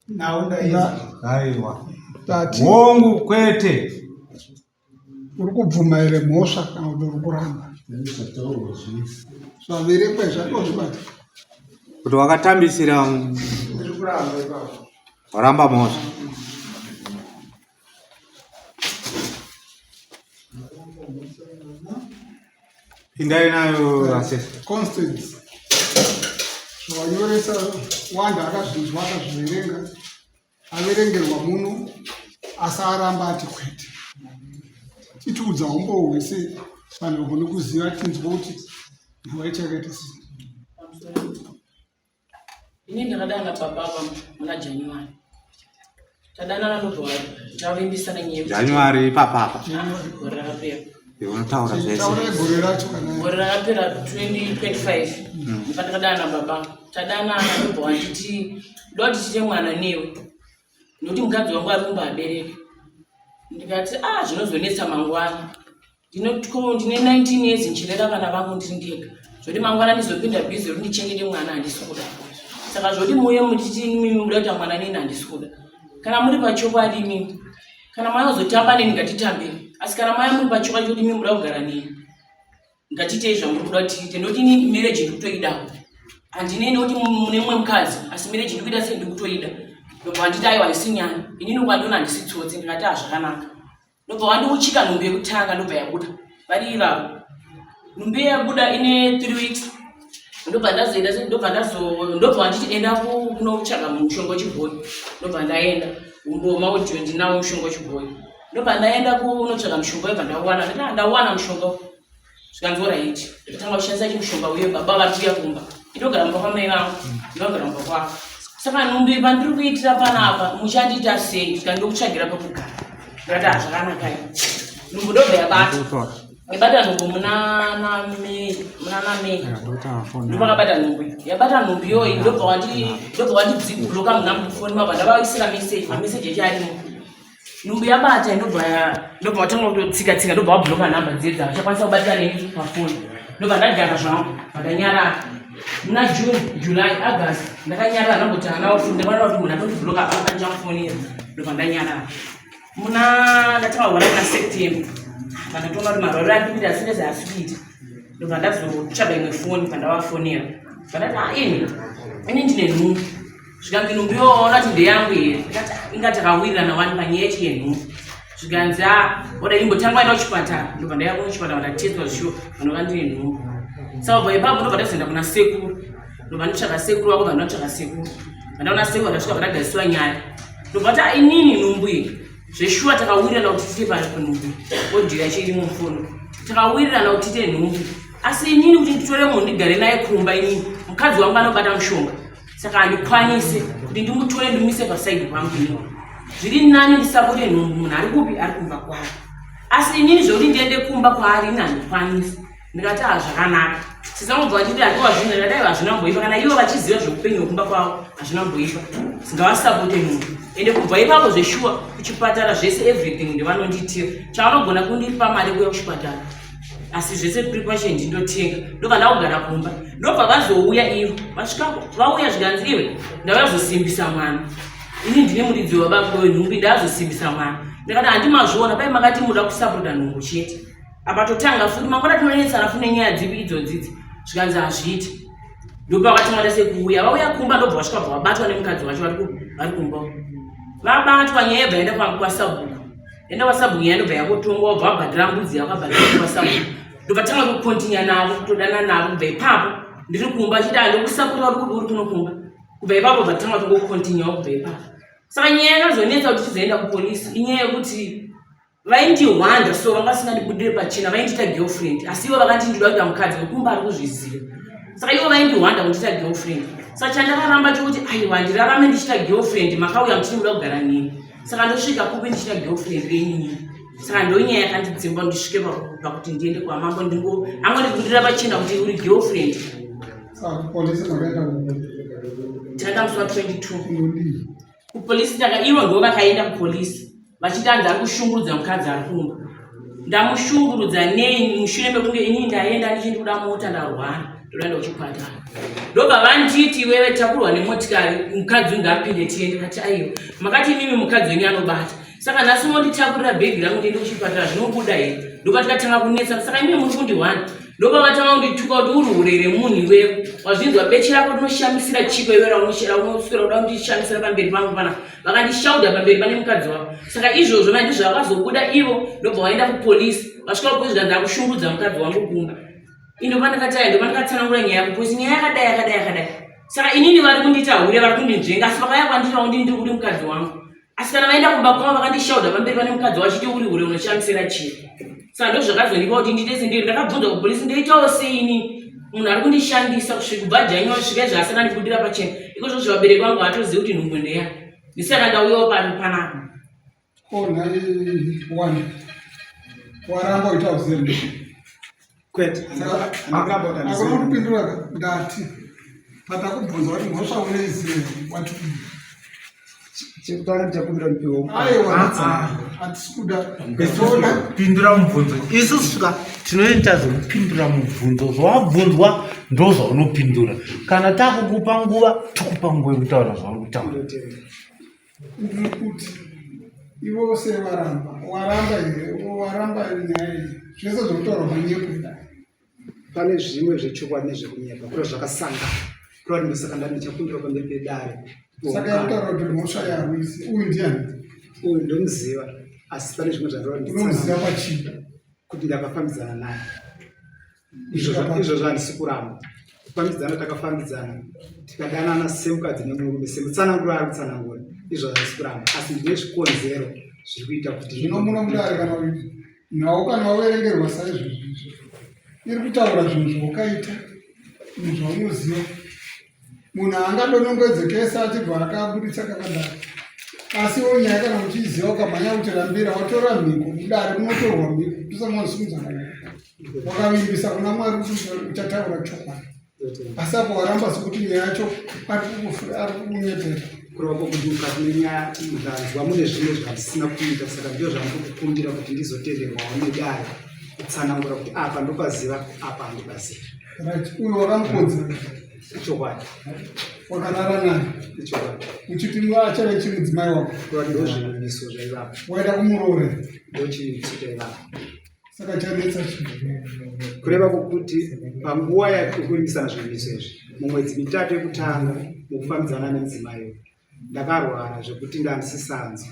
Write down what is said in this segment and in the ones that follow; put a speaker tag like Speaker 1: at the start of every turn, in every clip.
Speaker 1: Nhau ndaizi.
Speaker 2: Aiwa.
Speaker 3: Tati
Speaker 2: Hongu kwete.
Speaker 3: uri kubvuma here mhosva kana kuti uri kuramba? Zvaverekwa izvi atozvibata.
Speaker 2: Kuti wakatambisira
Speaker 3: Ndiri kuramba ipapo.
Speaker 2: waramba mhosva. Pindai nayo assessor.
Speaker 3: Constance. Zvawanyoresa wanda akazvinzwa akazviverenga averengerwa muno asi aramba ati kwete. Titiudza humbowo hwese vanhu vagone kuziva tinzwa kuti nguva ichakaita sei.
Speaker 4: Ini ndakadana baba ava muna January. Tadanana ndobva tavimbisana nyaya yekuti
Speaker 2: January ipapapa.
Speaker 4: gore rakapera.
Speaker 2: Iwe unotaura zvese.
Speaker 3: Taurai gore racho kana
Speaker 4: Gore rakapera 2025. Ndopandakadana baba. Tadanana ndobva wanditi ndoda kuti tiite mwana newe. Nokuti mukadzi wangu ari kumba abereki. Ndikati ah zvinozonetsa mangwana. Ndine 19 years ndichirera vana vangu ndiri ndega. Zvoti mangwana ndizopinda busy rekuti ndichengete mwana handisi kuda. Saka zvoti muuye muchiti imimi muda kuita mwana neni handisi kuda. Kana muri pachokwadi imimi. Kana maya kuzotamba neni ngatitambei. Asi kana maya muri pachokwadi chekuti imimi muda kugara neni. Ngatiitei zvamuri kuda kuti tiite nekuti ini marriage ndiri kutoidawo. Handinei nekuti mune mumwe mukadzi asi marriage ndiri kuita sei ndiri kutoida. Ndobva wanditi aiwa haisi nyaya. Inini ukandiona handisi tsotsi ndikati hazvakanaka. Ndobva wandiuchika nhumbu yekutanga ndobva yabuda. Vari ivavo. Nhumbu yabuda ine 3 weeks. Ndobva ndazoenda ndobva ndazo ndobva wanditi enda kunotsvaga mushonga wechibhoyi. Ndobva ndaenda. Umbo maudio ndinawo mushonga wechibhoyi. Ndobva ndaenda kunotsvaga mushonga webva ndauwana. Ndati ah, ndauwana mushonga. Zvikanzi oraiti. Ndakatanga kushandisa chimushonga uye baba vari kuuya kumba. Ndinogara mumba kwamai vangu. Ndinogara mumba kwavo. Saka nhumbi pandiri kuitira panapa muchandiita sei? Zvikanzi ndokutsvagira pekugara. Ndikati ah zvakanaka ini. Nhumbu ndobva yabata. Yabata nhumbu muna na May, muna na May. Ndopakabata nhumbu. Yabata nhumbu iyoyi ndobva wandi ndobva wandidzibloka muna mufoni mabva ndavaisira message, mameseji echi arimo. Nhumbu yabata ndobva ndobva watanga kutotsika tsika ndobva wabloka nhamba dzedza vachakwanisa kubatika neni pafoni. Ndobva ndagara zvangu ndakanyarara. Muna June, July, August ndakanyarara ndamboti ana wafundi ndakaona kuti munhu atondibloka apa andichamufonera ndobva ndanyarara. Muna ndatanga kuona muna September vandatoona kuti marwariro ari kuita asi ndezi asi kuita ndobva ndazotsvaga imwe foni pandavafonera vandati ah ini ini ndine nhumbu zvikanzi nhumbu iyoona kuti ndeyangu here ndikati ah, inga takawirirana wani panyaya yechi yenhumbu zvikanzi a ah, oda imbotanga waenda kuchipatara ndobva ndaya kuchipatara ndatestwa zvishuwa vanova ndine nhumbu saka bva ipapo ndobva ndazoenda kuna sekuru ndobva nditsvaga sekuru vako vandotsvaga sekuru vandaona sekuru vandasvika vandagariswa nyaya ndobva ta inini nhumbu iyi zveshuwa takawirirana kuti tiite panhumbu odhiyo yacho iri mufoni takawirirana kuti tiite nhumbu asi inini kuti nditore munhu ndigare naye kumba inini mukadzi wangu anobata mushonga saka handikwanise kuti ndimutore ndimuise pasaidi pangu inini zviri nani ndisapote nhumbu munhu ari kupi ari kumba kwake asi inini zvekuti ndiende kumba kwaari ini handikwanisi ndikati ah zvakanaka sisangobva vachiti hatiwa zvinhu ndikati aiwa hazvina kumboipa kana ivo vachiziva zveupenyu hwekumba kwavo hazvina kumboipa singavasapote munhu ende kubva ipapo zveshuwa kuchipatara zvese everything ndevanondiitira chavanogona kundipa mari kuya kuchipatara asi zvese preparation ndindotenga ndobva ndakugara kumba ndobva vazouya ivo vasvika vauya zvikanzi iwe ndavazosimbisa mwana ini ndine muridzi wababa wenhumbi ndazosimbisa mwana ndikati handimazviona pai makati muda kusapota nhumbu chete apa totanga futi mangwana tinonetsana futi nenyaya dzipi idzodzidzi zvikanzi hazviiti ndopakatanga tase kuuya vauya kumba ndobva vasvika bva vabatwa nemukadzi wacho vari kumba vabatwa nyaya yebva yaenda kwasabhuku enda kwasabhuku nyaya ndobva yakotongwa wabva vabhadhira mbudzi yakabhadhira kwasabhuku ndobva tanga kukontinya navo kutodana navo kubva ipapo ndiri kumba chiti andokusapota uri kupi uri kuno kumba kubva ipapo bva tanga kungokontinyawo kubva ipapo saka nyaya yakazonetsa kuti tizoenda kupolisi inyaya yekuti vaindihwanda so vanga vasingandibudire pachena vaindiita girlfriend asi ivo vakati ndinoda kuita mukadzi wekumba ari kuzviziva saka ivo vaindihwanda kundiita girlfriend saka chandakaramba chokuti aiwa ndirarame ndichiita girlfriend makauya muchiti muda kugara neni saka ndosvika kupi ndichiita girlfriend yenyini saka ndonyaya yakandidzimba ndisvike pakuti ndiende kwamambo ndingo angondibudira pachena kuti uri girlfriend takaenda musi wa 22 kupolisi taka ivo ndo vakaenda kupolisi vachiti anzi ari kushungurudza mukadzi ari kumba ndamushungurudza nei mushure mekunge inini ndaenda ndichindikuda mota ndarwara Ndoda kuchipatara. Ndobva vanditi iwewe takurwa nemotikari mukadzi unge apinde tiende kati aiwa. Makati imimi mukadzi wenyu anobata. Saka nhasi monditakurira bhegi rangu ndiende kuchipatara zvinobuda here? Ndobva tikatanga kunetsa saka imimi muri kundihwana. Ndobva vatanga kundituka kuti uri hure remunhu iwewe. Wazvinzwa beche rako rinoshamisira chiko iwe raunoswera kuda kundishamisira pamberi pangu panapa. Vakandishauda pamberi pane mukadzi wavo. Saka izvozvo manje ndizvo zvakazobuda ivo ndobva vaenda kupolisi. Vasvika kupolisi zvikanzi akushungurudza mukadzi wangu kumba. Ino pandakataya ndo pandakatsanangura nyaya kupolisi nyaya yakadai yakadai yakadai. Saka inini vari kundiita hure vari kundinzvenga asi vakauya kwandiri vakundi ndiri kuri mukadzi wangu. Asi kana vaenda kumba kwavo vakandishauda pamberi pane mukadzi wachiti uri hure unoshamisira chii. Saka ndo zvakazondipa kuti ndiite sendiri ndakabvunza kupolisi ndoitawo sei inini munhu ari kundishandisa kusvika kubva January kusvika izvo asati andibudira pachena. Iko zvozvo vabereki vangu havatozivi kuti nhumbu ndeya. Ndisaka ndauyawo pano panapa.
Speaker 3: Ko nhai wani waramba uita uzembe
Speaker 1: kwete
Speaker 3: handina kuti akuna kupindura ndati patakubvunza kuti mhosva unoiziva wati
Speaker 1: chekutanga ndichakumbira ndipiwo
Speaker 3: aiwa hatisi kuda toda
Speaker 5: pindura mubvunzo isusu ka tinoita zvekupindura mubvunzo zvawabvunzwa ndozvaunopindura kana takukupa nguva tokupa nguva yekutaura zvauri kutaura
Speaker 3: Ndiri kuti ivo vose varamba waramba here waramba nyaya iyi zvese zvekutaurwa manyepo
Speaker 1: pane zvimwe zvechokwadi nezvekunyepa kuri zvakasangana kuri ndosaka ndati ndichakumbira pamberi pedare
Speaker 3: saka yakutaura kuti mhosva yaruisi uyu ndiani
Speaker 1: uyu ndomuziva asi pane zvimwe
Speaker 3: zvandinomuziva pachii
Speaker 1: kuti ndakafambidzana naye izvozvo handisi kuramba kufambidzana takafambidzana tikadanana semukadzi nemurume semutsananguro ari kutsanangura izvozvo handisi kuramba asi ndine zvikonzero zviri kuita kuti
Speaker 3: zvino muno mudare kana nhau kana waverengerwa saizvozvo iri kutaura zvinhu zvaukaita zvinhu zvaunoziva munhu haangadonongedze kese achibva akabuditsa kakadaro asi wo nyaya kana uchiiziva ukamhanya kuchirambira watora mhiko mudare munotorwa mhiko tosanganisumudza maoko wakavimbisa kuna mwari kuti uchataura chokwadi asi apo waramba sekuti nyaya yacho ari kukunyepera
Speaker 1: kureva kwokuti mukati menyaya ndanzwa mune zvimwe zvandisina kuita saka ndizvo zvandiri kukumbira kuti ndizotenderwawo nedare kutsanangura kuti apa ndopaziva apa handipaziva
Speaker 3: right uyo wakamukodzera
Speaker 1: Ichokwadi.
Speaker 3: Wakarara naye.
Speaker 1: Ichokwadi.
Speaker 3: Uchiti achave chimudzimai wako.
Speaker 1: Kuti ndozvivimbiso zvaivapo.
Speaker 3: Waida kumuroora.
Speaker 1: Ndochivimbiso chaivapo.
Speaker 3: Saka chanetsa chii?
Speaker 1: Kureva kwokuti panguva yekuvimbisana zvivimbiso izvi, mumwedzi mitatu yekutanga mukufambidzana nemudzimai uyu, ndakarwara zvekuti ndandisisanzwe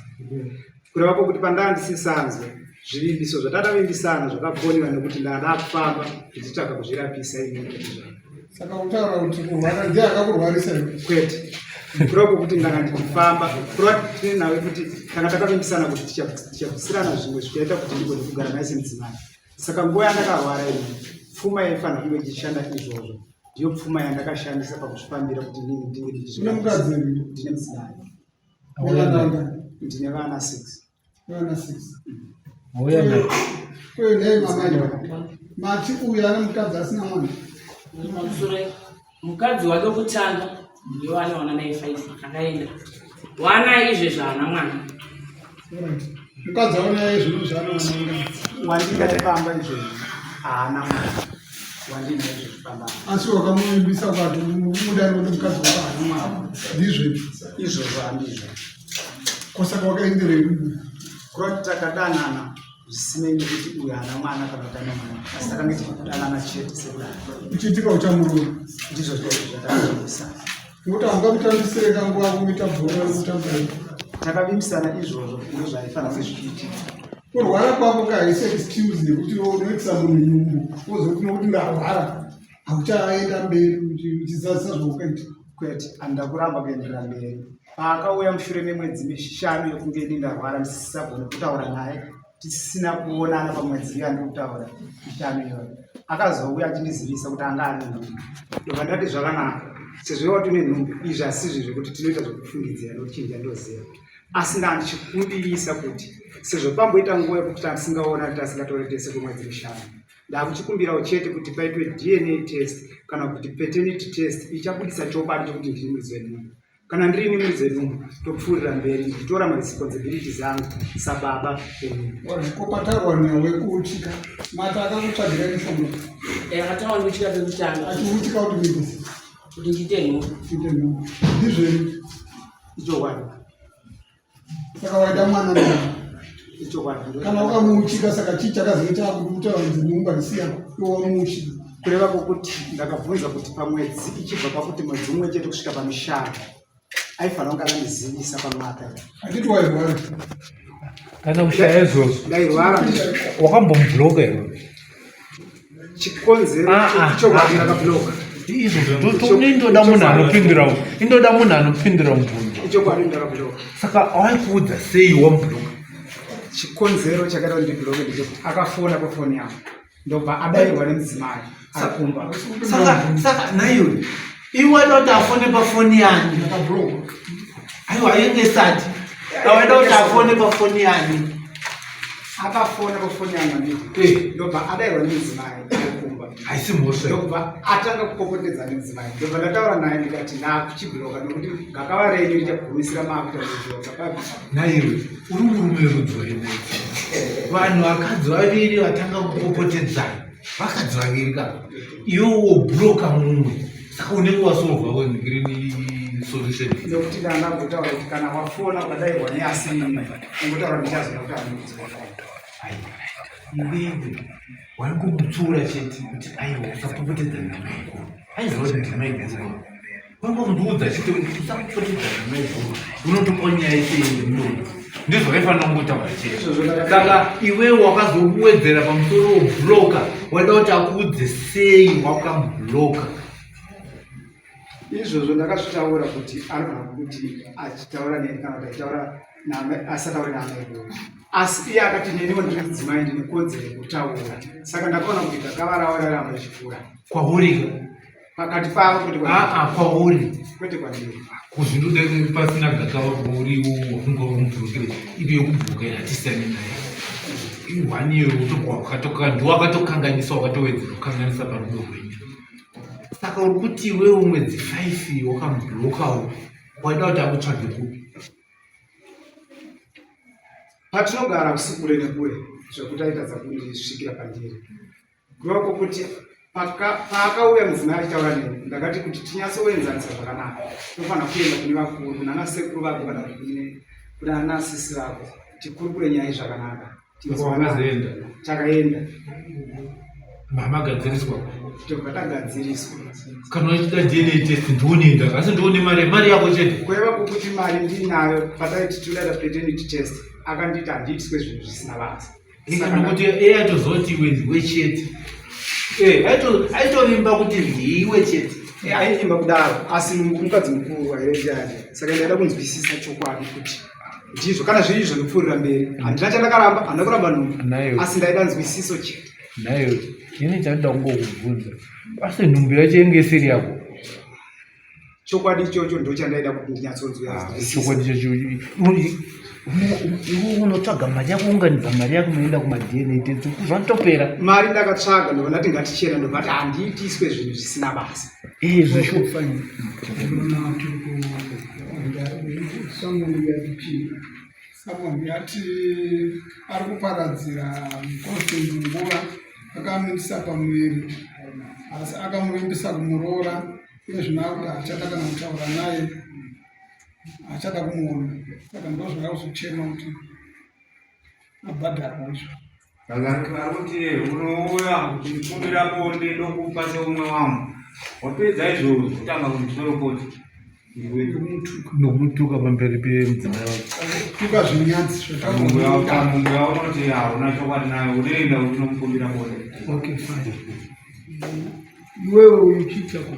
Speaker 1: kureva kwokuti pandandisisanzwe zvivimbiso zvatatavimbisana zvakakoniwa nekuti ndada kufamba ndichitsvaga kuzvirapisa inini zvavo
Speaker 3: saka kutaura kuti kurwara ndiye akakurwarisa
Speaker 1: kwete kureva kwokuti ndanga ndichifamba kureva tine nawe kuti tanga takavimbisana kuti tichabvisirana zvimwe zvichaita kuti ndigone kugara naye semudzimai saka nguva yandakarwara ini pfuma yaifanira kunge ichishanda izvozvo ndiyo pfuma yandakashandisa pakuzvifambira kuti inini ndinge
Speaker 3: Une mukadzi here?
Speaker 1: ndine mudzimai
Speaker 3: Nevana vangani?
Speaker 1: ndine vana six
Speaker 3: Vana six.
Speaker 5: Auya naye.
Speaker 3: Uye nhai mama iwe. Mati uyu ane mukadzi asina mwana.
Speaker 4: Pamusoro mukadzi wake wekutanga ndiye waanowana naye five akaenda waanaye izvezvi haana mwana.
Speaker 3: Alright. Mukadzi aona izvozvo zvaanowana.
Speaker 1: wandinaye pamba izvezvi haana mwana wandinaye izvezvi pamba
Speaker 3: Asi wakamuvimbisa ukati mudari kuti mukadzi wako haana mwana. Ndizvo
Speaker 1: izvozvo handizvo
Speaker 3: Ko saka wakaenderei kubuda?
Speaker 1: Kuroti takadanana zvisinei nekuti uyu haana mwana kana kuti ane mwana asi takange tichidanana chete sekudana
Speaker 3: Uchiitika uchamuroora.
Speaker 1: ndizvo zvaizvo zvatakavimbisana
Speaker 3: Ngokuti haungamutambisire kanguva kumuita bhora rekutamba iri.
Speaker 1: takavimbisana izvozvo ndo zvaifanira kunge zvichiitika
Speaker 3: Kurwara kwako kahaisi excuse yekuti iwe unoitisa munhu nhumbu wozoti nokuti ndarwara hauchaenda mberi uchizadzisa zvaukaita.
Speaker 1: Kwete handina kuramba kuenderera mberi paakauya mushure memwedzi mishanu yekunge ini ndarwara ndisisagone kutaura naye tisina kuonana pamwedzi iyo andiri kutaura mishanu iyoyo akazouya achindizivisa kuti anga ane nhumbu ndobva ndati zvakanaka sezvo iwe watine nhumbu izvi hasizvi zvekuti tinoita zvekufungidzira nokuti chinhu chandoziva asi ndaa ndichikumbirisa kuti sezvo pamboita nguva yekuti tasingaona tasingatore tese kwemwedzi mishanu ndakuchikumbirawo chete kuti paitwe dna test kana kuti paternity test ichabudisa chokwadi chekuti ndini muridzi wenhumbu. Kana ndiri ini muridzi wedumbu, topfuurira mberi ndichitora maresponsibilities angu sababa venhumbu.
Speaker 3: Ko pataurwa newe kuuchika mati akakutsvagira mishonga
Speaker 4: Eh, akataura ndikuchika pekutanga
Speaker 3: achiuchika kuti kuitese
Speaker 4: kuti ndiite nhumbu.
Speaker 3: kuite nhumbu ndizveni
Speaker 1: Ichokwadi,
Speaker 3: saka waida mwana naye
Speaker 1: ichokwadi.
Speaker 3: kana wakamuuchika saka chii chakazoita kuti utaura kuti nhumbu haisi yako iwe wamuuchika
Speaker 1: Kureva kwokuti ndakabvunza kuti pamwedzi ichibva pakuti mwedzi umwe chete kusvika pamishanu aifanira kunge akandizivisa pamwaka.
Speaker 3: handiti wairwara
Speaker 5: Kana kushaya izvozvo
Speaker 1: Ndairwara
Speaker 5: wakambomubloka here?
Speaker 1: chikonzero
Speaker 5: Ah, ah,
Speaker 1: ichokwadi
Speaker 5: ah.
Speaker 1: ndakabloka.
Speaker 5: Izvozvo indoda munhu anopindura indoda munhu anopindura mubvunzo.
Speaker 1: Ichokwadi ndakabloka.
Speaker 5: Saka waikuudza sei wamubloka?
Speaker 1: Chikonzero chakaita kuti ndibloke ndechekuti akafona pafoni yangu ndobva adairwa nemudzimai ari kumba.
Speaker 5: Saka saka naiwe iwe waida kuti afone pafoni yani?
Speaker 3: ndakabloka
Speaker 5: Aiwa inge isati. Waida kuti afone pafoni yani?
Speaker 1: Akafona pafoni yangu anditi
Speaker 5: Eh,
Speaker 1: ndobva adairwa nemudzimai ari kumba.
Speaker 5: haisi mhosva.
Speaker 1: Ndobva atanga kupopotedza nemudzimai ndobva ndataura naye ndikati ndakuchibloka nokuti gakava renyu richagumisira maakuita kubloka papi.
Speaker 5: Naiwe uri murume werudzoi? Vanhu vakadzi vaviri vatanga kupopotedzana vakadzi vaviri ka iwe wobhuroka mumwe saka unenge wasolva wengirini solution
Speaker 1: Nekuti ndanga kuti kana wafona ukadairwa neasiri ungotaura ndichazoda kuti anokudzora.
Speaker 5: Iwewe waingomutsiura chete kuti aiwa usapopotedzana namaiguru aiziva kuti ndimaiguru waingomuudza chete kuti usapopotedzana namaiguru unotopa nyaya yese yemudodo ndizvo vaifanira kungotaura chete. Saka iwewe wakazokuwedzera pamusoro wobhuloka waida kuti akuudze sei wakamubhuloka?
Speaker 1: Izvozvo ndakazvitaura kuti anofanira kuti achitaura neni kana kuti achitaura asataure naamaiguru asi iye akati neniwo ndiri mudzimai ndine kodzero yekutaura saka ndakaona kuti gakava ravo raramba richikura
Speaker 5: Kwauri
Speaker 1: pakati pavo kwete kwandiri.
Speaker 5: aa kwauri
Speaker 1: Kwete kwandiri.
Speaker 5: Kuzvindoda pasina gakava kwauri wakunga wamubhurukire ipi yekubhurukira hatisiyane naye ihwani iyoyo ndiwakatokanganisa wakatowedzera kukanganisa parudo rwenyu. Saka uri kuti iwewe mwedzi 5 wakamubhurukawo waida kuti akutsvage kupi?
Speaker 1: Patinogara kusi kure nekure zvekuti aitadza kundisvikira pandiri kureva kwokuti paakauya mudzimai achitaura neni ndakati kuti tinyatsoenzanisa zvakanaka tofanira kuenda kune vakuru kuna ana sekuru vako kana kuti kuna ana sisi vako tikurukure nyaya zvakanaka.
Speaker 5: Wakazoenda?
Speaker 1: Takaenda.
Speaker 5: Mamagadziriswa?
Speaker 1: Tobva tagadziriswa.
Speaker 5: Kana uchida DNA test ndionoenda asi ndione mari mari yako chete.
Speaker 1: Kureva kwokuti mari ndinayo pataiti toda paternity test akanditi handiitiswe zvinhu zvisina basa.
Speaker 5: Saka nokuti iye aitozoti iwe ndiwe chete. Eh, aitovimba kuti ndiwe chete.
Speaker 1: Aivimba kudaro asi mukadzi mukuru airejaje saka ndaida kunzwisisa chokwadi kuti ndizvo kana zviri izvo ndopfuurira mberi handina chandakaramba handina kuramba nhumbu
Speaker 5: Nayo.
Speaker 1: asi ndaida nzwisiso chete.
Speaker 5: Nayo ini chandoda kungokubvunza asi nhumbu yacho inge isiri yako?
Speaker 1: Chokwadi ichocho ndo chandaida kuti ndinyatsonzwa.
Speaker 5: Chokwadi chacho iwe unotsvaga mari yako unganidza mari yako unoenda kumaDNA test zvatopera.
Speaker 1: Mari ndakatsvaga ndobva ndati ngatichena ndobva ti handiitiswe zvinhu zvisina basa.
Speaker 5: Izvo sho
Speaker 3: Someone yati ari kuparadzira Constance nguva akamuisa pamuviri asi akamuvimbisa kumuroora iye zvino akuti haachada kana kutaura naye haachada kumuona saka ndozvakazochema kuti abhadharwa izvo.
Speaker 2: Saka ari kuti unouya uchikumbira bonde ndokupa seumwe wangu wapedza izvozvo kutanga kundishoropoti iwe
Speaker 5: Nokutuka pamberi pemudzimai wake.
Speaker 3: Tuka zvinyadzi zvataura.
Speaker 2: Mumwe yaunoti hauna chokwadi nayo unoenda unomukumbira bonde.
Speaker 3: Okay, fine. Iwewe uyu chii chako?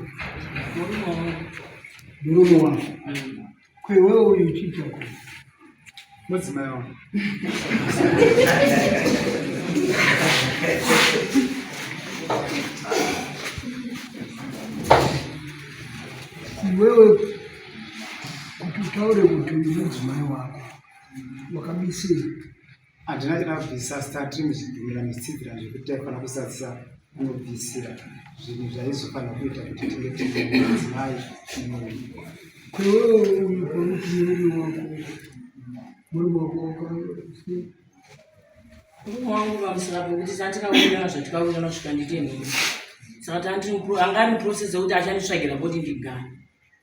Speaker 3: Murume wangu. Ko iwewe uyu chii chako?
Speaker 1: Mudzimai wangu.
Speaker 3: Iwewe kuti utaure kuti uyu mudzimai wako wakabisei?
Speaker 1: Handina chandakabvisa asi tiri muchibvumirano chitsidzirano zvekuti taifanira kusadzisa kunobvisira zvinhu zvaizofanira kuita kuti tinge tine mudzimai nemurume.
Speaker 3: Kwewewe uyu pakuti murume wako murume wako wakasi
Speaker 4: Murume wangu pamusaka pekuti tandikawirirana zvatikawirirana kusvika ndiite nhumbu. Saka tandiri anga ari muprocess yekuti achanditsvagira poti ndigare.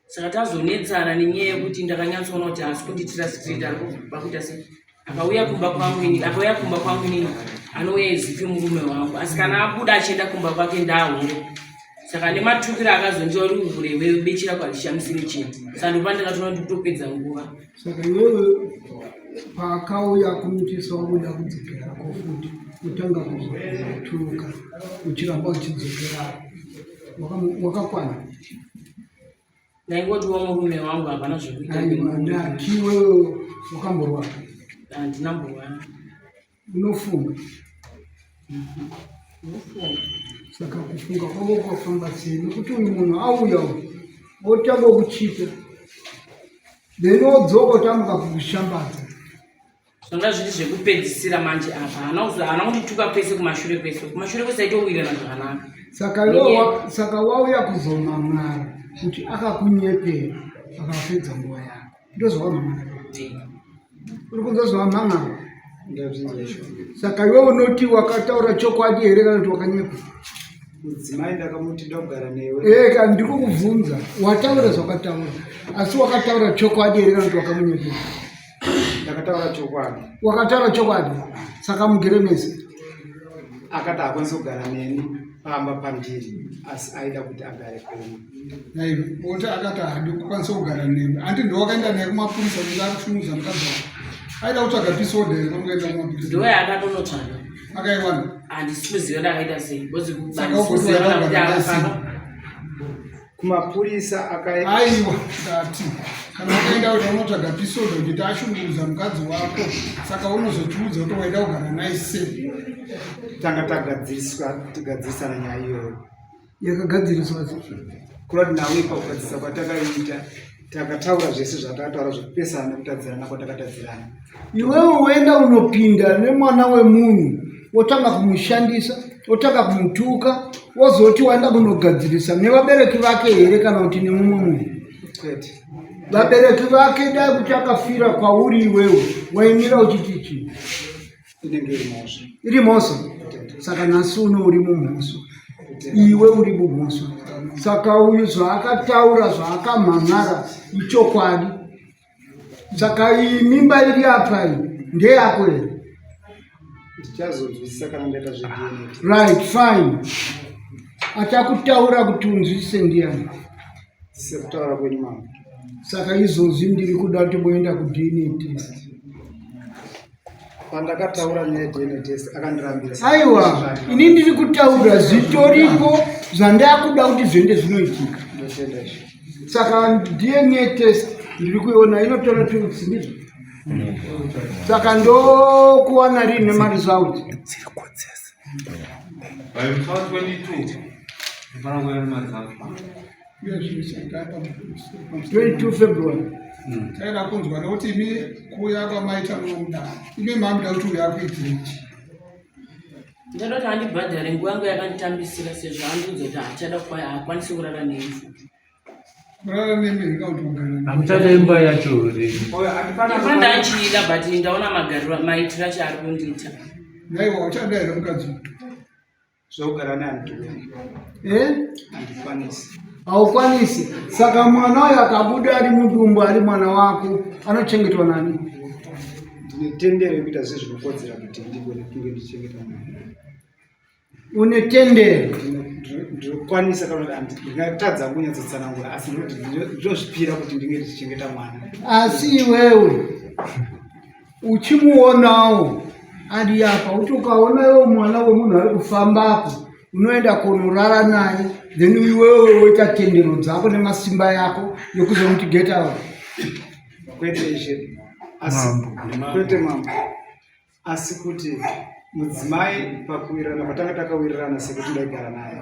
Speaker 4: Saka tazonetsana nenyaya yekuti ndakanyatsoona kuti haasi kundiitira straight ari kubva kuita sei. Akauya kumba kwangu ini, akauya kumba kwangu inini anouya ezifi murume wangu. Asi kana abuda achienda kumba kwake ndahure. Saka nematukiro akazondiita uri hure iwewe bechi rako harishamisiri chinhu. Saka ndopandakatoona kuti kutopedza nguva.
Speaker 3: Saka iwewe paakauya kumitisa wakuda kudzokerako futi kutanga kuzotuka uchiramba uchidzokerako wakakwana
Speaker 4: Ndaingotiwo murume wangu hapana zvekuita.
Speaker 3: Ndati iwewe wakamborwara?
Speaker 4: Handina mborwara.
Speaker 3: Unofunga? Unofunga. Saka kufunga kwako kwafamba sei? Nekuti uyu munhu auya uyu otanga kuchita then odzoka otanga kukushambadza.
Speaker 4: Zvanga zviri zvekupedzisira manje apa haana kundituka kwese kumashure kwese kumashure kwese aitowirirana zvakanaka.
Speaker 3: Saka iwe saka wauya kuzomamara kuti akakunyepera akapedza nguva yako ndozvawamamara. Uri kunzwa zvawamhamara? Saka iwe unoti wakataura chokwadi here kana kuti wakanyepa?
Speaker 1: Mudzimai ndakamuti ndogara newe.
Speaker 3: Eh, kana ndiri kukubvunza wataura zvakataura asi wakataura chokwadi here kana kuti wakamunyepera?
Speaker 1: Ndakataura chokwadi.
Speaker 3: Wakataura chokwadi saka mugere mese.
Speaker 1: Akati haakwanisi kugara neni pamba pandiri asi aida kuti agare kwenyu.
Speaker 3: Naiwe woti akati haadi kukwanisa kugara newe anti ndowakaenda naye kumapurisa kuti akushungudza mukadzi wako aida kutsvaga peace order here kwamukaenda kumapurisa
Speaker 4: Ndiwe akatonotsvaga.
Speaker 3: Akaiwana?
Speaker 4: Handisi kuziva ndakaita sei because
Speaker 3: Saka
Speaker 4: handisi kuziva
Speaker 3: ukuti
Speaker 4: kana kuti
Speaker 3: waida kugara
Speaker 4: akafamba.
Speaker 1: Kumapurisa akai
Speaker 3: Aiwa ndati kana wakaenda kuti unotsvaga peace order kuti ashungurudza mukadzi wako saka unozotiudza kuti waida kugara naye sei.
Speaker 1: Tanga tagadziriswa tigadzirisana nyaya iyoyo.
Speaker 3: Yakagadziriswa
Speaker 1: kureva kuti nawe pakugadzirisa kwatakaita takataura zvese zvatakataura zvekupesana nekutadzirana kwatakatadzirana.
Speaker 3: Iwewe woenda unopinda nemwana wemunhu wotanga kumushandisa wotanga kumutuka wozoti waenda kunogadzirisa nevabereki vake here kana kuti nemumwe munhu?
Speaker 1: Kwete.
Speaker 3: Vabereki vake dai kuti akafira kwauri iwewe waimira uchiti chii?
Speaker 1: Inenge iri mhosva.
Speaker 3: Iri mhosva. Saka nhasi uno uri mumhosva, iwe uri mumhosva. Saka uyu zvaakataura zvaakamhan'ara ichokwadi. Saka iyi mimba iri apa iyi ndeyako here?
Speaker 1: Ndichazonzwisisa kana ndaita zveDNA.
Speaker 3: Right, fine. Achakutaura kuti unzwisise ndiyani?
Speaker 1: Sekutaura kwenyu mama.
Speaker 3: Saka izvozvi ndiri kuda kuti boenda kuDNA test.
Speaker 1: Pandakataura nyaya yeDNA test akandirambira.
Speaker 3: Aiwa, ini ndiri kutaura zvitoripo zvandakuda kuti zviende zvinoitika.
Speaker 1: Ndotenda izvo.
Speaker 3: Saka DNA test ndiri kuiona inotora 2 weeks ndizvo. Saka ndokuwana rini nemaresult?
Speaker 2: By musi wa 22 ndofana kuuya nemaresults.
Speaker 3: 22 February.
Speaker 6: Taida kunzwa nekuti imi kuuya kwamaita munomuda imi mamuda kuti uyu akuitirei chii?
Speaker 4: Ndinoda kuti andibhadhare nguva yangu yakanditambisira sezvo andiudza kuti haachada haakwanisi kurara neni futi.
Speaker 6: Kurara nemi here kana kuti kugara nemi?
Speaker 5: Hamuchada imba yacho here?
Speaker 4: Imba ndachiida but ndaona magariro maitiro acho ari kundiita.
Speaker 6: Naiwa uchada here mukadzi uyu?
Speaker 1: Zvekugara naye handikwanisi.
Speaker 3: Eh?
Speaker 1: Handikwanisi.
Speaker 3: Haukwanisi. Saka mwana uyu akabuda ari mudumbu ari mwana wako anochengetwa nani?
Speaker 1: Ndine tendero yekuita zvese zvinokodzera kuti ndigone kunge ndichichengeta mwana.
Speaker 3: Une tendero?
Speaker 1: Ndinokwanisa kana kuti ndingatadza kunyatsotsanangura asi ndinoti ndinozvipira kuti ndinge ndichichengeta mwana.
Speaker 3: Asi iwewe uchimuonawo ari apa kuti ukaona iwe mwana wemunhu ari kufambapo unoenda kunorara naye then iwewe woita tendero dzako nemasimba yako yekuzomuti get out.
Speaker 1: Kwete ishe, asi kwete mambo, asi kuti mudzimai pakuwirirana kwatanga takawirirana sekuti ndaigara naye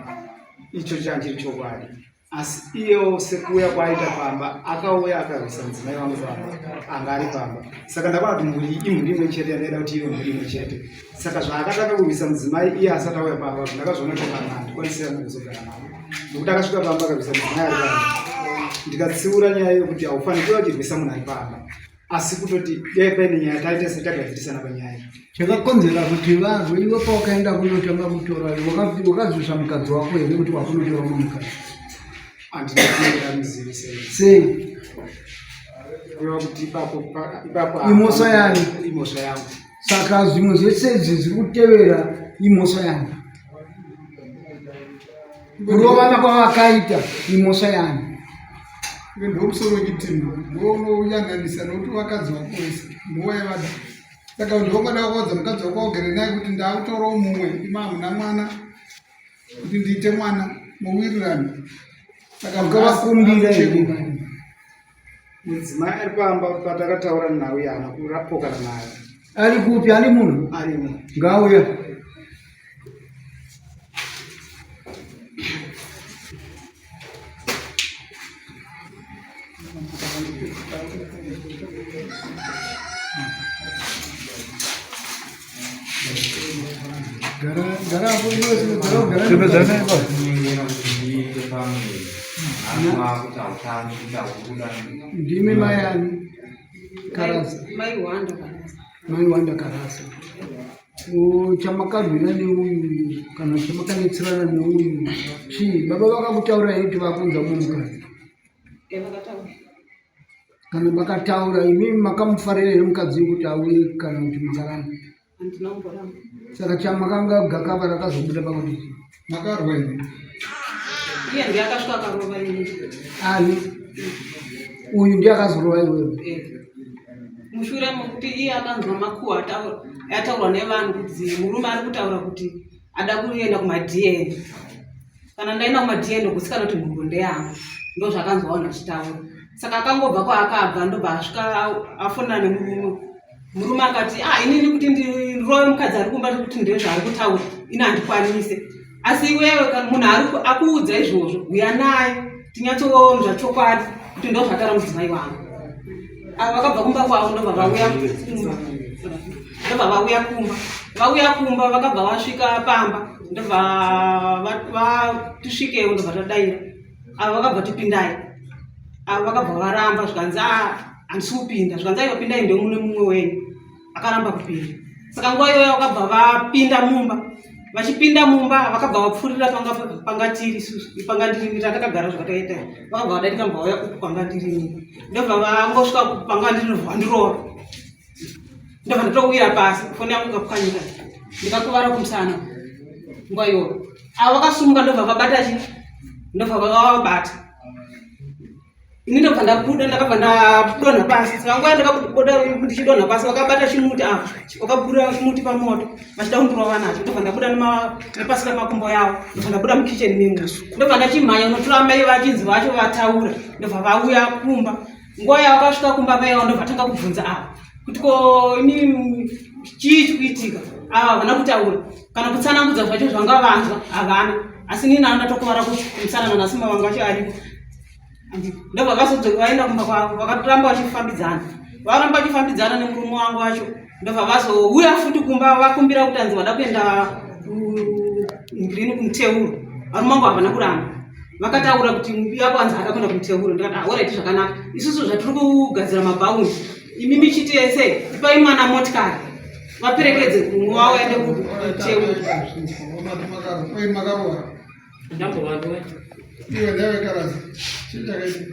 Speaker 1: icho chanchiri chokwadi asi iyewo sekuuya kwaaita pamba akauya akarwisa mudzimai wangu pamba anga ari pamba saka ndakaona kuti mhuri iyi imhuri imwe chete yandaida kuti ive mhuri imwe chete saka zvaakatanga kurwisa mudzimai iye asati auya pamba ndakazviona kuti pamba handikwanisi yangu kuzogara navo nokuti akasvika pamba akarwisa mudzimai ari pamba. Ndikatsiura nyaya yekuti haufaniri kuva uchirwisa munhu ari pamba, asi kutoti dai paine nyaya taita setagadzirisana panyaya.
Speaker 7: Chakakonzera kuti varwe, iwe pawakaenda kunotanga kutora, wakazivisa mukadzi wako here kuti wakunotora mumwe mukadzi?
Speaker 1: Handina kuenda muzivise.
Speaker 7: Sei?
Speaker 1: Kureva kuti ipapo ipapo
Speaker 7: Imhosva yani?
Speaker 1: Imhosva yangu.
Speaker 7: Saka zvimwe zvese izvi zviri kutevera imhosva yani? Kurovana kwavakaita imhosva yani?
Speaker 6: Iwe ndomusoro wechitima, ndounoyananisa nokuti vakadzi vako vese ndowaivada. Saka ndokada kuodza mukadzi wako wagere naye kuti ndakutorawo mumwe, ima hamuna mwana, kuti ndiite mwana mowirirana. Saka
Speaker 7: Wakavakumbira here?
Speaker 1: Mudzimai ari pamba patakataura nhau yaana kurapokana nayo.
Speaker 7: Ari kupi? Ari munhu?
Speaker 1: Arimo.
Speaker 7: Ngauya. Gara gara apo iwe gara gara.
Speaker 2: Tepedzana ipapo. Kunyengera kuti ndiite pamuviri. Akuti hautani kuti haukuda.
Speaker 7: Ndimi mai ani? Karasa.
Speaker 8: Mai Wanda Karasa.
Speaker 7: Mai Wanda Karasa. Chamakarwira neuyu kana chamakanetserana neuyu chii? Baba vakakutaura here kuti vakunza mumwe mukadzi?
Speaker 8: Vakataura.
Speaker 7: Kana vakataura, imimi makamufarira here mukadzi uyu kuti auye kana kuti makaramba?
Speaker 8: Handina kumboramba.
Speaker 7: Saka chamakanga gakava rakazobuda pakuti chii?
Speaker 6: Makarwa here?
Speaker 8: Iye ndiye akasvika akarova ini.
Speaker 7: Ani? Uyu ndiye akazorova iwewe?
Speaker 8: Mushure mekuti iye akanzwa makuhwa ataurwa nevanhu kuti murume ari kutaura kuti ada kuenda kumaDN. Kana ndaenda kumaDN ndokusikana kuti mhuru ndeyangu. Ndozvakanzwa vanhu vachitaura. Saka akangobva kwaakabva ndobva asvika afonera nemurume. Murume akati, ah, inini kuti ndirove mukadzi ari kumba kuti ndezvaari kutaura, ini handikwanise. Asi iwewe kana munhu ari akuudza izvozvo, uya naye tinyatsoonzwa chokwadi kuti ndozvataura mudzimai wangu. Ava vakabva kumba kwavo ndobva vauya kumba. Ndobva vauya kumba. Vauya kumba vakabva vasvika pamba ndobva vatisvikewo ndobva tadaira. Ava vakabva tipindai. Ava vakabva varamba zvikanzi ah, handisi kupinda. Zvikanzi aiwa pindai ndomune mumwe wenyu. Akaramba kupinda. Saka nguva iyoyo vakabva vapinda mumba. Vachipinda mumba vakabva vapfurira panga tiri isusu, panga ndiri takagara zvakataita. Vakabva vadarika mbva vauya uku panga ndiri ini. Ndobva vangosvika panga ndiri vandirova. Ndobva ndatowira pasi, foni yangu ikapwanyika. Ndikakuvara kumusana nguva iyoyo. Avo vakasumuka ndobva vabata chi? Ndobva vavabata. Ini ndobva ndabuda, ndakabva ndadonha pasi. Saka nguva yandakabuda ndichidonha pasi vakabata chimuti apa, vakabura chimuti pamoto vachida kundirova nacho. Ndobva ndabuda nepasi pemakumbo yavo, ndobva ndabuda mukitchen mimo. Ndobva ndachimhanya kunotora mai vachinzi vacho vataura, ndobva vauya kumba. Nguva yavakasvika kumba mai vavo ndobva tanga kubvunza ava kuti ko ini chii chikuitika. Ava havana kutaura kana kutsanangudza zvacho zvanga vanzwa havana, asi inini nano ndatokuvara kumusana nanhasi mavanga acho aripo. Ndobva vazodzoka vaenda kumba kwavo, vakaramba vachifambidzana, varamba vachifambidzana nemurume wangu wacho. Ndobva vazouya futi kumba vakumbira kuti anzi vada kuenda green kumuteuro. Varume vangu havana kuramba, vakataura kuti yako anzi ada kuenda kumuteuro. Ndikati ahoraiti zvakanaka, isusu zvatiri kugadzira mabhaundi, imi michiti yese ipai mwana motikari vaperekedze kumwe wavo aende kumuteuro.
Speaker 6: Makarwa.
Speaker 4: Ndambovarova.
Speaker 6: Iwe ndaiwe Karasa. Chii chakaitika?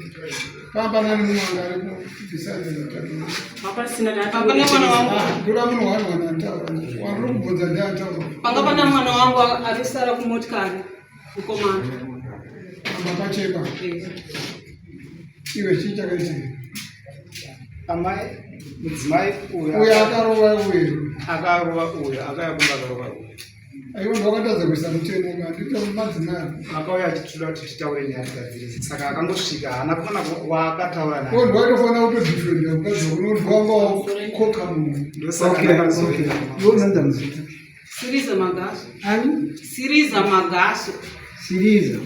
Speaker 6: Pamba nani mumwe anga ari kubvisa zitatu.
Speaker 4: Papa sina
Speaker 8: Papa nemwana wangu.
Speaker 6: Ndura munhu wani wani antaura. Wandiri kubvunza ndiye antaura.
Speaker 8: Panga pana mwana wangu arisara kumotikari mukomana.
Speaker 6: Pamba pachema. Iwe chii chakaitika?
Speaker 1: Amai, mudzimai uyu
Speaker 6: Uyo akarova uyu.
Speaker 1: akarova uyu, akauya kumba akarova uyu.
Speaker 6: Aiwa ndakatadza kuisa mutemo handita madzimai.
Speaker 1: Akauya achitoda kuti titaure nyaya tigadzirise. Saka akangosvika haana kuona waakataura naye.
Speaker 6: Ko ndwaitofanira kutodefenda mukadzi wako nokuti wanga wakoka munhu.
Speaker 1: Ndosaka
Speaker 7: Okay,
Speaker 1: ndakazoenda.
Speaker 7: okay. Iwe unonzi ani zita?
Speaker 8: Siriza Magaso.
Speaker 7: Ani?
Speaker 8: Siriza Magaso.
Speaker 7: Siriza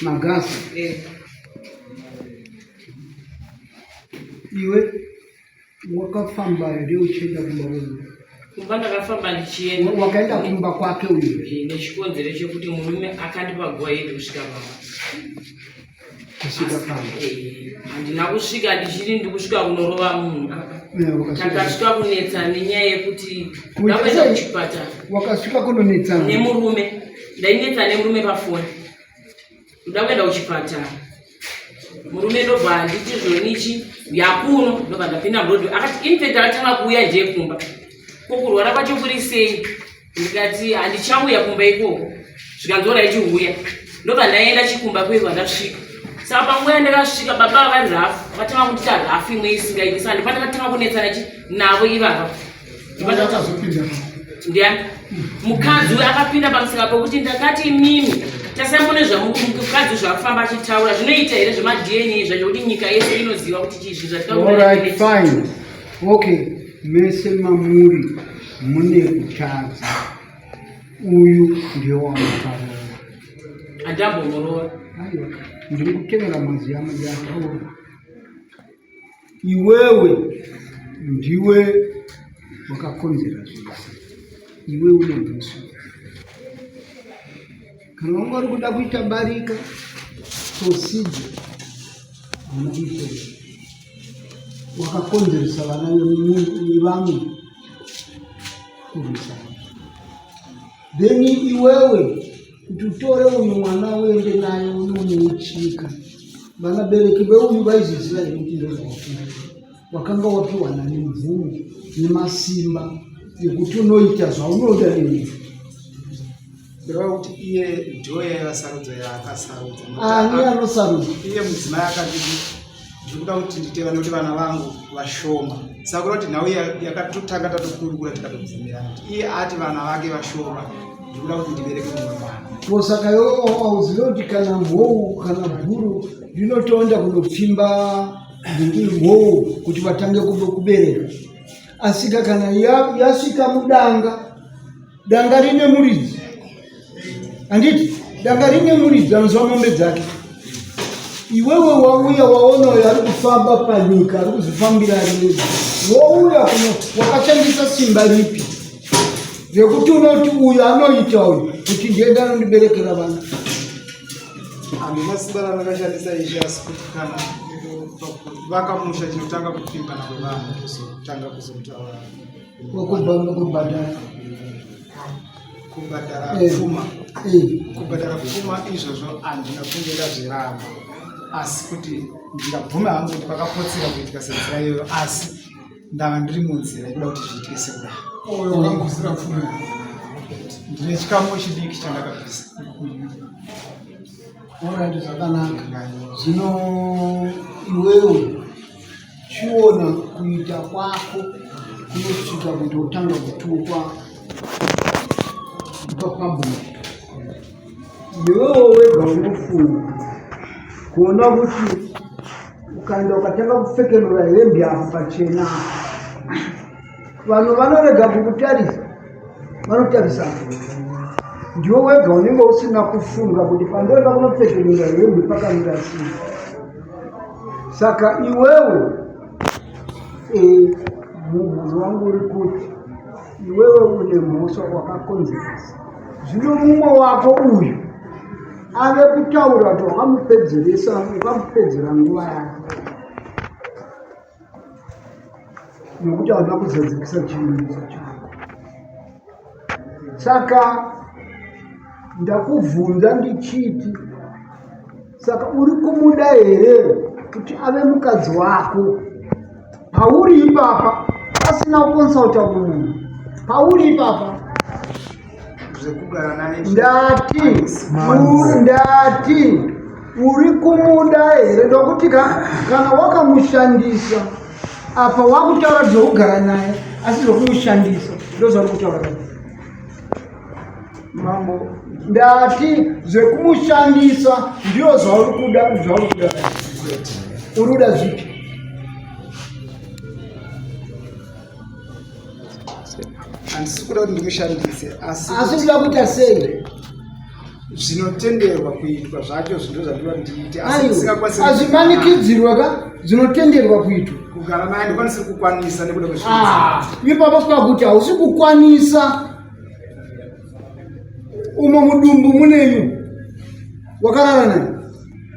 Speaker 7: Magaso. Iwe wakafamba here uchienda kumba kwenyu?
Speaker 4: Kumba ndakafamba ndichienda.
Speaker 7: Wakaenda kumba kwake uyu?
Speaker 4: Nechikonzero chekuti murume akandipa go ahead kusvika pamba.
Speaker 7: Kusvika pano.
Speaker 4: Eh, handina kusvika ndichiri ndikusvika kunorova munhu
Speaker 7: Eh, wakasvika.
Speaker 4: takasvika kunetsa nenyaya yekuti
Speaker 7: Kuita
Speaker 4: ndakuenda
Speaker 7: sei?
Speaker 4: kuchipatara
Speaker 7: Wakasvika kunonetsana.
Speaker 4: nemurume ndainetsa nemurume pafoni ndoda kuenda kuchipatara murume ndobva handiti zvonichi yakuno ndobva ndapinda murodhi akati infact akatanga kuuya nje kumba ko kurwara kwacho kuri sei ndikati handichauya kumba ikoko zvikanzi ora ichiuya ndobva ndaenda chikumba kuye kwandasvika saka panguva yandakasvika baba vari rafu vakatanga kundiita rafu imwe isingaiti saka ndopandakatanga kunetsana chi navo ivava
Speaker 6: Akazopinda
Speaker 4: ndiani mukadzi uyu akapinda pamusika pokuti ndakati imimi tasambone zvamukadzi zvakufamba achitaura zvinoita here zvemadna zvacho kuti nyika yese inoziva kuti chii zvinhu
Speaker 7: Alright,
Speaker 4: zvatikakuti
Speaker 7: fine. Okay, mese mamuri mune kutadza. Uyu ndiye wamukarova.
Speaker 4: handambomurora
Speaker 7: Aiwa, ndiri kutevera mazwi amataura. Iwewe ndiwe wakakonzera zvese. Iwe une mhosva. Kana wanga uri kuda kuita barika, procedure hauna kuitevera. Wakakonzeresa vana vevamwe kurwisana. Then iwewe kuti utore uyu mwana uende naye unomuuchika vanabereki veuyu vaizoziva here kuti ndozvawafunga wakanga wapiwa nani mvumo nemasimba ekuti unoita zvaunoda nemunhu
Speaker 1: Kureva kuti iye ndiyo yaiva sarudzo yaakasarudza.
Speaker 7: Ani anosarudza?
Speaker 1: Iye mudzimai akati ndiri kuda kuti nditeva nekuti vana vangu vashoma. Saka kureva kuti nhau yakatotanga tatokurukura tikatobvumirana kuti iye ati vana vake vashoma ndiri kuda kuti ndibereke mumwe mwana.
Speaker 7: Ko saka iwe hauzive kuti kana mhou kana bhuru rinotoenda kunopfimba mhou kuti vatange kubereka asika kana yasvika mudanga danga rine muridzi handiti danga rine muridzi anozwa mombe dzake iwewe wauya waona uyo ari kufamba panyika ari kuzvifambira ari ega wouya kuno wakashandisa simba ripi rekuti unoti uyu anoita uyu kuti ndienda anondiberekera vana
Speaker 1: Handina simba randakashandisa ishe asi kuti kana vaka musha chinotanga kupfimbana kwevanhu kuzotanga kuzotaura
Speaker 7: kubhadhara
Speaker 1: kubhadhara
Speaker 7: eh,
Speaker 1: pfuma
Speaker 7: eh.
Speaker 1: kubhadhara pfuma izvozvo handina kunge ndazviramba asi kuti ndingabvume hangu kuti pakapotsera kuitika senzira iyoyo asi ndava ndiri munzira yekuda kuti zviitike sekudaro
Speaker 6: wakangosira pfuma
Speaker 1: ndine chikamu chidiki chandakabvisa
Speaker 7: Alright, zvakanaka zvino iwewe chiona kuita kwako kunosvika kuti utanga kutukwa papublic iwewe wega unofunga kuona kuti ukaenda ukatanga kupfekenura hembe apo pachena vanhu vanorega kukutarisa vanotarisa ndiwe wega unenge usina kufunga kuti pandoenda kunopfekenura hembe pakamira sei saka iwewe e, mubvunzo wangu uri kuti iwewe une mhosva wakakonzeresa zvino mumwe wako uyu ave kutaura kuti wakamupedzeresa wakamupedzera nguva yake nokuti hauna kuzadzikisa chivimbiso chako saka ndakubvunza ndichiti saka uri kumuda here kuti ave mukadzi wako pauri ipapa asina kukonsulta kumunhu pauri ipapa
Speaker 1: zvekugara naye
Speaker 7: ndati ndati uri kumuda here ndokuti kana wakamushandisa apa wakutaura zvekugara naye asi zvekumushandisa ndozvauri kutaura ka
Speaker 1: mambo
Speaker 7: ndati zvekumushandisa ndiyo zvauri kuda zvauri kuda uri kuda zvipi
Speaker 1: handisi kuda kuti ndimushandise asi
Speaker 7: asi kuda kuita sei
Speaker 1: zvinotenderwa kuitwa zvacho zvinhu zvandinoda ndiite asi ndisingakwanisi
Speaker 7: hazvimanikidzirwe ka zvinotenderwa kuitwa
Speaker 1: kugara naye ndikwanisi kukwanisa nekuda
Speaker 7: ah, ipapo pakuti hausi kukwanisa umo mudumbu munenyu wakarara naye.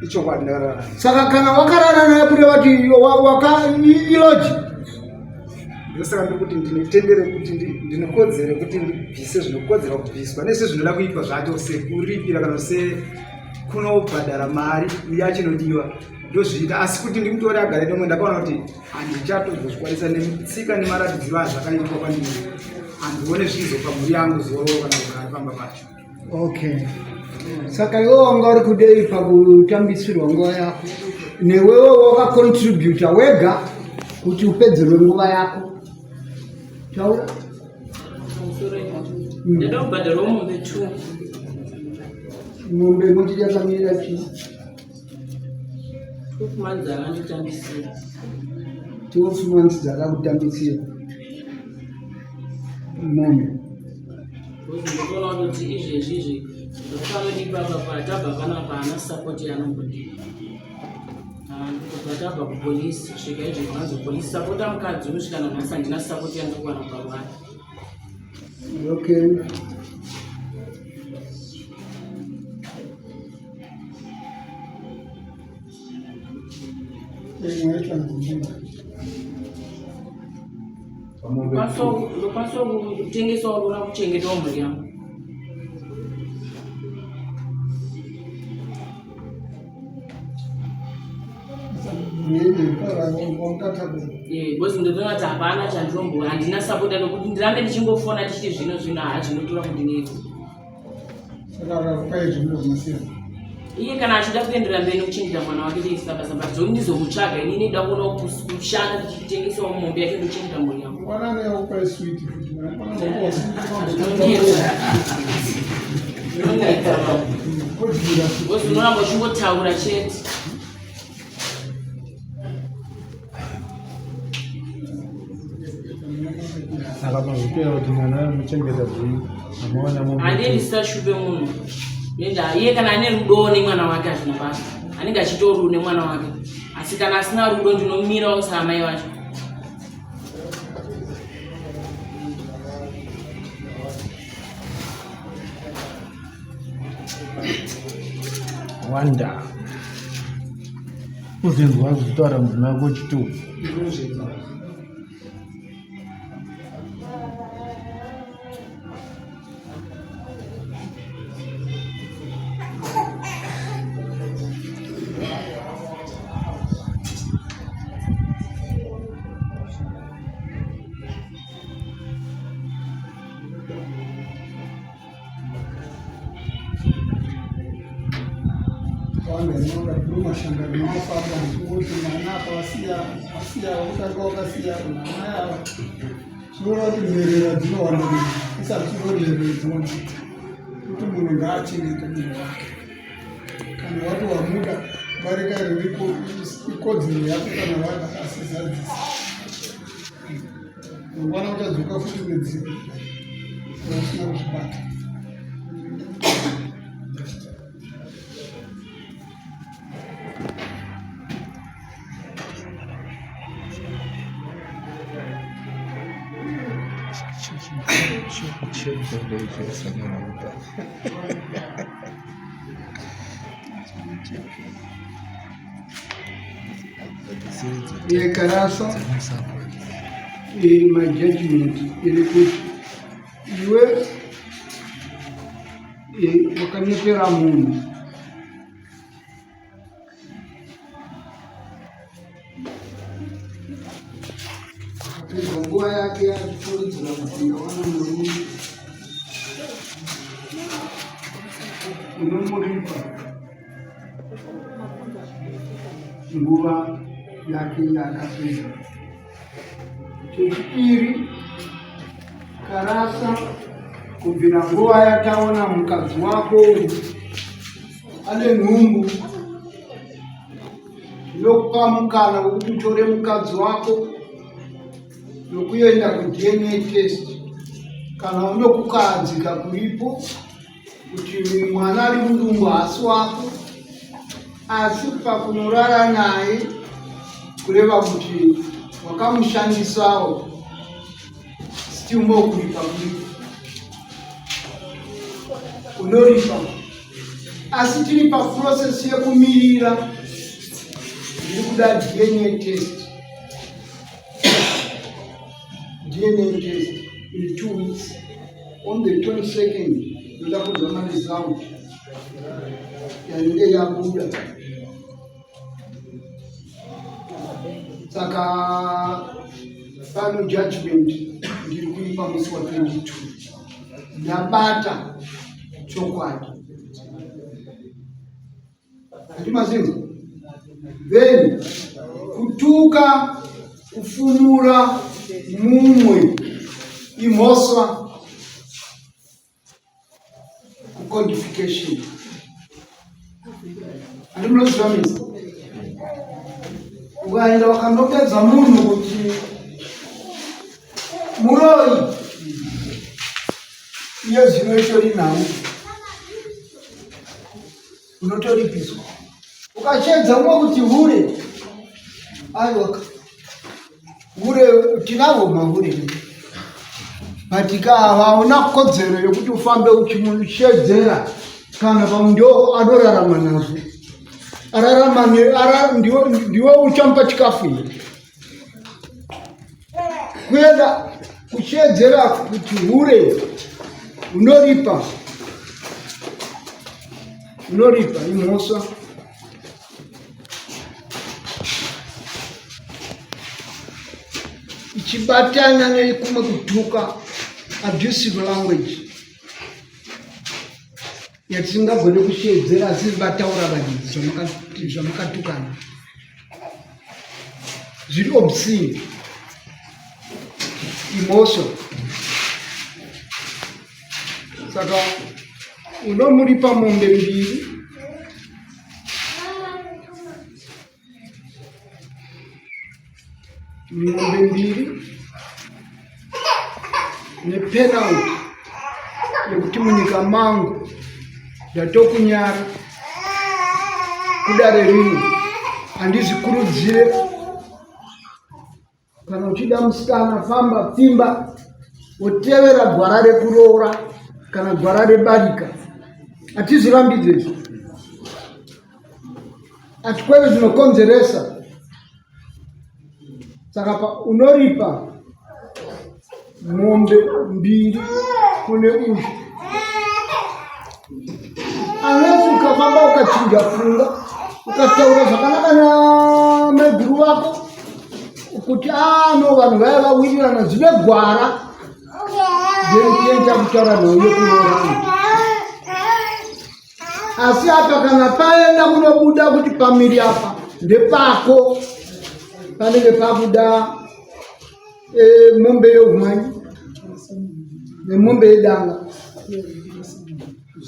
Speaker 1: Ichokwadi ndakarara naye.
Speaker 7: Saka kana wakarara naye kureva kuti iloji.
Speaker 1: Ndosaka ndiri kuti ndinetendere kuti ndinokodzero kuti ndibvise zvinokodzera kubviswa nese zvinoda kuitwa zvacho sekuripira kana sekunobhadhara mari yacho inodiwa ndozviita asi kuti ndimutore agare nomwe ndakaona kuti handichatozozvikwanisa netsika nemaratidziro azvakaitwa kwandiri handione zvichizopa mhuri yangu zororo kana kugara pamba pacho.
Speaker 7: Okay, saka iwe wanga uri kudei pakutambisirwa nguva yako newewe wakacontributa wega kuti upedzerwe nguva yako? Taura.
Speaker 4: Ndinoda kubhadharwa mombe 2.
Speaker 7: Mombe moti yakamira chii?
Speaker 4: 12 months dzakanditambisira.
Speaker 7: 12 months dzakakutambisira mombe.
Speaker 4: Ndinoona kuti izvezvi izvi ndofanodipa apa patabva panapa haana support yaanombondipa. Kubva tabva kupolisi kusvika izvezvi vanzi polisi sapota mukadzi unosvika nanhasi handina support yandikuwana kubva kwaari.
Speaker 7: Okay.
Speaker 4: Ndokwanisa kutengesawo ndona kuchengetawo mhuri yangu. Because ndotoona kuti hapana chandinombo handina sapota nokuti ndirambe ndichingofona ndichiti zvino zvino haa zvinotora kundinetsa. Iye kana achida kuenderera mberi nekuchengeta mwana wake ndiisina basa but zvokuti ndizomutsvaga ini nida kuona kushanda ndichitengesawo mombe yacho ndochengeta mhuri yangu. Zvinonetsa because unoramba uchingotaura chete.
Speaker 9: Saka mazvipira kuti mwana amuchengeta zvii amaona mombe.
Speaker 4: Handii ndisashupe munhu. Nenda iye kana ane rudo nemwana wake hazvina basa. Anenge achitoru nemwana wake. Asi kana asina rudo ndinomirawo saamai vacho.
Speaker 9: Wanda. Kuzinzwa kuzvitaura mudzimai wako chituku.
Speaker 6: Zvinoreva kuti nherera dzinowanda isati chingori nherera dzinowanda kuti munhu ngaachengete munhu wake kana wati wamuda barika ririko ikodzero yako kana wada asi zadzisa mangwana uchadzoka futi nedzipo usina kuzvibata.
Speaker 7: Yekarasa my judgment iri kuti iwe wakanyepera munhu Apedza nguva yake achifurudzira kuti ndawana murume unomuripa nguva yake yaakapedza. Chechipiri, karasa kubvira nguva yataona mukadzi wako uyu ane nhumbu Ndinokupa mukana wekuti utore mukadzi wako nokuenda kuDNA test kana unokukahadzika kuripo kuti mwana ari mudumbu haasi wako, asi pakunorara naye kureva kuti wakamushandisawo still more kuripa kuripo unoripa. Asi tiri paprocess yekumirira, ndiri kuda DNA test. DNA test in 2 weeks, on the 22nd ndoda kunzwa maresult yanenge yabuda. Saka pano judgment ndiri kuipa musi wa 22, ndabata chokwadi, handimazinza. Then kutuka, kufumura mumwe imhosva kucodification, handi munoziva misi? Ukaenda wakandopedza munhu kuti muroi, iye zvino itori nhau, unotoripiswa. Ukachedza umwe kuti hure, aiwa, hure tinavo mahure, but ka hauna kodzero yekuti ufambe uchimushedzera. Kana pamwe ndio anorarama nazvo, ararama ndiwe uchamupa chikafu here? Kuenda kushedzera kuti hure, unoripa, unoripa, imhosva. Ichibatana nekumwe kutuka, abusive language yatisingagone kushedzera, asi vataura varidzi zvamakatukana zviri obscene, imhosva. Saka unomuripa mombe mbiri, mombe mbiri nepenalty yekuti munyika mangu ndatokunyara kudare rino. Handizvikurudzire. Kana uchida musikana, famba, pfimba, wotevera gwara rekuroora kana gwara rebarika. Hatizvirambidze izvo, hatikweve zvinokonzeresa. Saka pa unoripa mombe mbiri kune uyu, unless ukafamba ukachinja pfungwa, ukataura zvakanaka namaiguru vako kuti ano vanhu vaya vawirirana zvine gwara, then tienda kutaura nhau yekuroorana. Asi apa kana paenda kunobuda kuti pamiri apa ndepako, panenge pabuda mombe yehumwanyi nemombe yedanga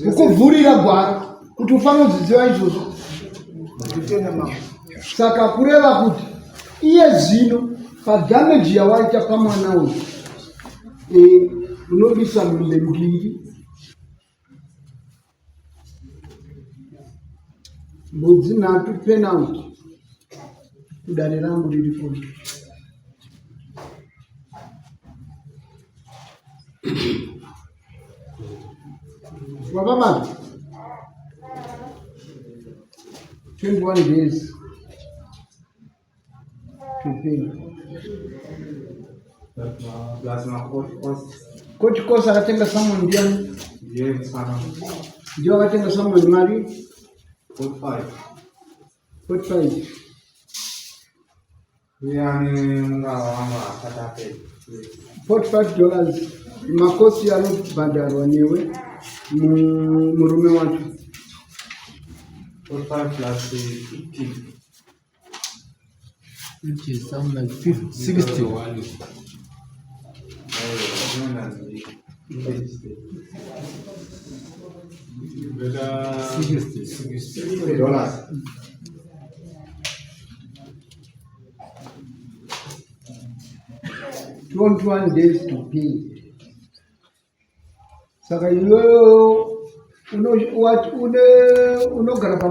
Speaker 7: kukuvhurira gwara kuti ufanire kuziziva izvozvo. Saka kureva kuti iye zvino padamage yawaita pamwana uyu, unobisa mombe mbiri, mbudzi nhatu, penalty kudare rangu riri kuno. Wababata 21 days to pay.
Speaker 2: Plus macourt cost.
Speaker 7: Court cost akatenga summon ndiani?
Speaker 2: Ndiye musikana.
Speaker 7: Ndiwo akatenga summon, mari?
Speaker 2: 45.
Speaker 7: 45.
Speaker 2: Uyani mungava wangu asati apedza.
Speaker 7: $45 macosts anobhadharwa newe, murume wacho.
Speaker 2: 45 plus 50.
Speaker 5: Which is something like 50, 60. 60.
Speaker 2: $60.
Speaker 7: 21 days to pay. Saka iwewe unogara pa